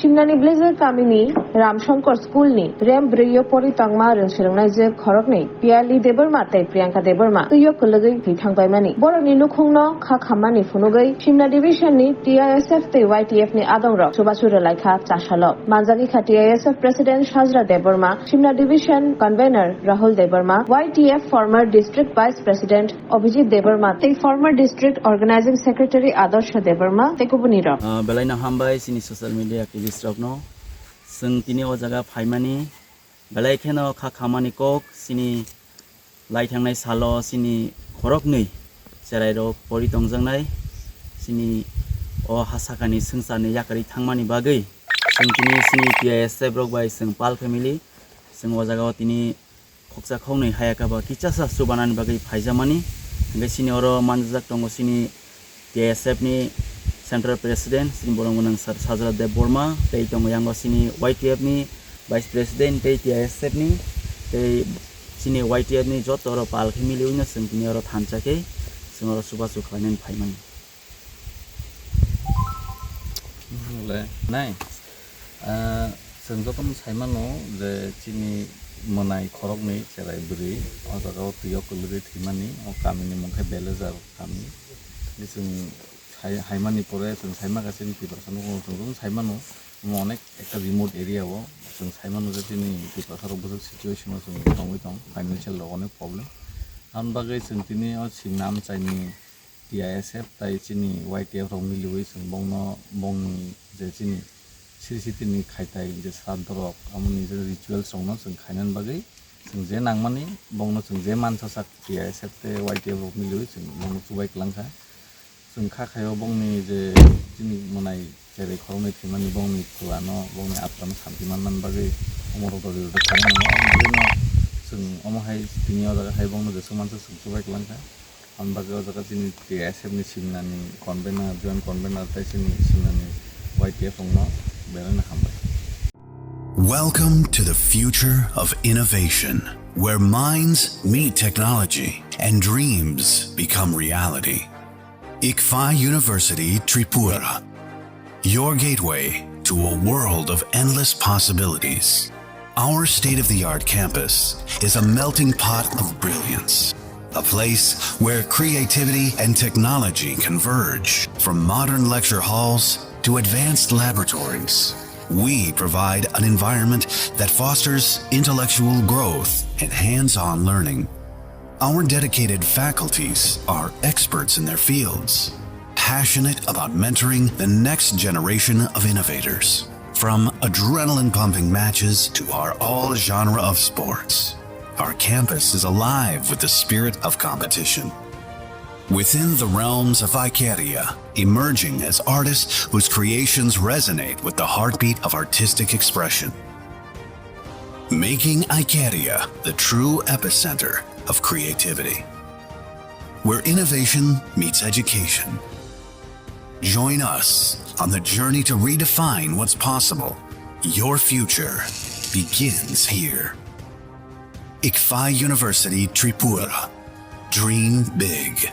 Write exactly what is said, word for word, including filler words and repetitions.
Simnani Blazer kamini Ramshankar School ni rem brwi o pori tongma rwng swrwngnaijwk khoroknwi Piyali Debbarma tei Priyanka Debbarma twi o kwlwgwi thwi thangbaimani. Borokni nukhungno kha khammani phunugwi Simna Division ni T I S F tei Y T F ni adongrok chubachu rwlaikha chasalo. Manjagwi kha T I S F President Sajra Debbarma, Simna Division Convener Rahul Debbarma, Y T F former District Vice President Abhijit Debbarma tei former District Organizing Secretary Adarsh Debbarma tei kubunirok. Ah, belai no hambai chini social media activist rokno. Chwng tini o jaga phaimani belai kheno kha khamani kok chini lai thangnai salo chini khoroknwi cherairok pori tongjaknai chini o ha sakani swngcharni yakarwi thangmani bagwi chwng tini chini T I S F rok bai chwng pal family chwng o jaga o tini khoksa khoknwi haya kaba kichasa chubanani bagwi phaijamani. Hingke chini oro manjak tongo chini T I S F ni Central President chini borok gwnang Sir Sajra Debbarma, tei tongo yango chini Y T F ni Vice President tei T I S F ni tei chini Y T F ni joto oro pal khe miliwi no chwng tini oro thansa khe chwng oro chubachu khlainani phaimani. Nai, ah, chwng jotono sai mano je chini mwnai khoroknwi cherai bwrwi o jaga o twi o kwlwgwi thwimani, o kamini mung khe Belejar kami. Chwng sai, hai mani pore chwng sai maka chini Tiprasa nukhungo chwng jotono sai mano, omo onek ekta remote area o chwng sai mano je chini Tiprasa rok bwswk situation o chwng tongwi tong, financial rok onek problem. Aboni bagwi chwng tini o Simna amchaini T I S F tai chini Y T F rok miliwi chwng bongno, bongni je chini siri sitini khaitai je sraddho rok, amoni je rituals rokno chwng khainani bagwi chwng je nangmani bongno chwng je mansa sak T I S F tei Y T F rok miliwi chwng bongno chubai kwlangkha. Chwng kha khaio bongni je chini mwnai cherwi khoroknwi thwimani bongni pholano, bongni atrano santi mannani bagwi omorok rwdi rwdi khainani. Aboni bagwino chwng omo hai tini o jaga hai bongno jeswk mansa chwng chubai kwlangkha. Aboni bagwi o jaga chini T I S F ni Simnani convener, joint convener tei chini Simnani Y T F rokno belai no hambai. Welcome to the future of innovation, where minds meet technology and dreams become reality. ICFAI University Tripura, your gateway to a world of endless possibilities. Our state-of-the-art campus is a melting pot of brilliance, a place where creativity and technology converge. From modern lecture halls to advanced laboratories, we provide an environment that fosters intellectual growth and hands-on learning. Our dedicated faculties are experts in their fields, passionate about mentoring the next generation of innovators. From adrenaline-pumping matches to our all-genre of sports, our campus is alive with the spirit of competition. Within the realms of Icaria, emerging as artists whose creations resonate with the heartbeat of artistic expression. Making Icaria the true epicenter of creativity, where innovation meets education. Join us on the journey to redefine what's possible. Your future begins here. ICFAI University Tripura. Dream big.